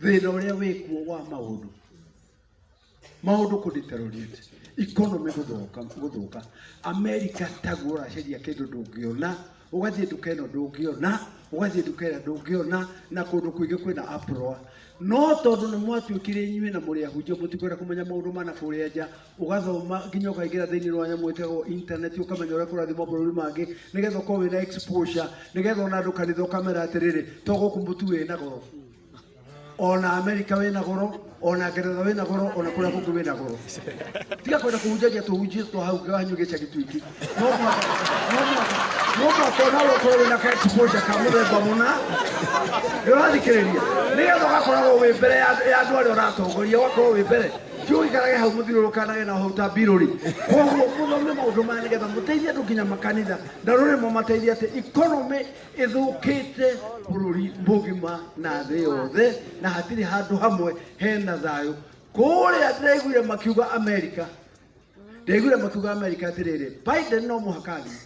Thĩna ũrĩa wĩkuo wa maũndũ, maũndũ kũ deteriorate, economy gũthũka gũthũka. America taguo ũracaria kĩndũ ndũngĩona, ũgathiĩ nduka ĩno ndũngĩona, ũgathiĩ nduka ĩrĩa ndũngĩona, na kũndũ kũingĩ kwĩna uproar. No tondũ nĩ mwatuĩkire inyuĩ na mũrĩ ahunjia mũtikwenda kũmenya maũndũ ma na kũrĩa nja, ũgathoma nginya ũkaingĩra thĩinĩ wa nyamũ ĩtagwo internet, ũkamenya ũrĩa kũrathiĩ mabũrũri mangĩ, nĩgetha ũkorwo wĩna exposure, nĩgetha ona andũ kanitha ũkamera atĩrĩrĩ, to gũkũ mũtu wĩna goro, ona Amerika wĩna goro, ona Ngeretha wĩna goro, ona kũrĩa kũngĩ wĩna goro. Tiga kwenda kũhunjagia tũhunjie twa hau wanyu gĩcagi twiki. No mũhaka no mũhaka no mũhaka onawe ũkorwo wĩna ka exposure ka mũthemba mũna. Nĩ ũrathikĩrĩria? Nĩgetha ũgakoragwo wĩ mbere ya ya andũ arĩa ũratongoria, ũgakorwo wĩ mbere. Ti ũikarage hau mũthiũrũrũkanage nao hau ta mbirũri. Koguo mũthome maũndũ maya nĩgetha mũteithie andũ nginya makanitha na rũrĩ mũmateithie atĩ economy ĩthũkĩte bũrũri mũgima na thĩ yothe na hatirĩ handũ hamwe hena thayũ. Kũrĩa ndĩraiguire makiuga Amerika, ndaiguire makiuga Amerika atĩrĩrĩ, Biden no mũhaka athiĩ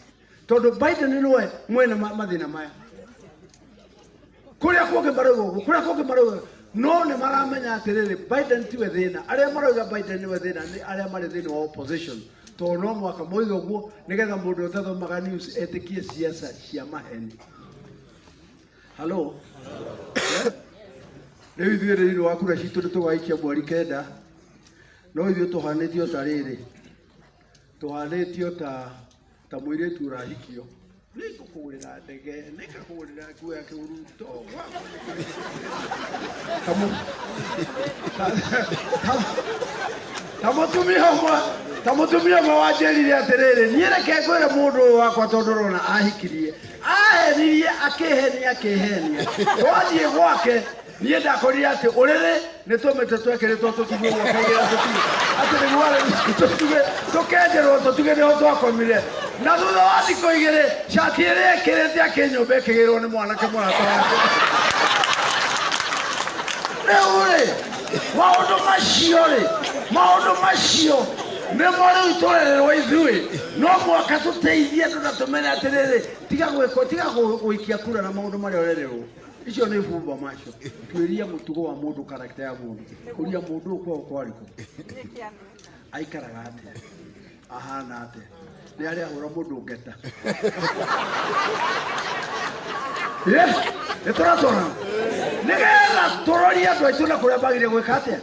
tondũ Biden nĩwe mwene mathĩna maya. Kũrĩa kũngĩ marauga ũguo, kũrĩa kũngĩ marauga, no nĩ maramenya atĩrĩrĩ, Biden tiwe thĩna. Arĩa marauga Biden nĩwe thĩna nĩ arĩa marĩ thĩinĩ wa opposition, tondũ no mũhaka moige ũguo nĩgetha mũndũ ũtathomaga news etĩkie siasa cia maheni. Halo? Rĩu ithuĩ thĩinĩ wa kura citũ nĩ tũgaikia mweri 9, no ithuĩ tũhanĩtio ta rĩrĩ, tũhanĩtio ta mũirĩtu ũrahikio. Nĩngũkũgũrĩra ndege, nĩngakũgũrĩra nguo ya kĩhuruto. Ta mũtumia ũmwe, ta mũtumia ũmwe wanjĩrire atĩrĩrĩ, niĩ reke ngwĩre mũndũ ũyũ wakwa tondũ ũrona ahikirie, ahenirie, akĩhenia, akĩhenia. Twathiĩ gwake, niĩ ndakorire atĩ ũrĩrĩ nĩ tũmĩtĩ twekĩrĩtwo tũtugĩ ũguo kaigĩra tũtugĩ, atĩ nĩguo tũtugĩ tũkenjerwo tũtugĩ nĩho twakomire. Na thutha wa thikũ 2 cati ĩrĩa ĩkĩrĩte akĩnyũmba ĩkĩgĩrwo nĩ mwanake mũrata wake. Rĩu rĩ, maũndũ macio rĩ, maũndũ macio nĩmo rĩu tũrererwo ithuĩ. No mũhaka tũteithie andũ na tũmere atĩrĩrĩ, tiga gwĩkwo, tiga gũikia kura na maũndũ marĩa ũrererwo. Icio nĩ bumba macio. Tuĩria mũtugo wa mũndũ, karakta ya mũndũ. Ũria mũndũ ũyũ kwao kwarĩ kũ, aikaraga atĩa, ahana atĩa, nĩ arĩa ahũra mũndũ ngeta. Nĩ tũratwarana nĩgetha tũrorie andũ aitũ na kũrĩa magĩrĩire gwĩka atĩa.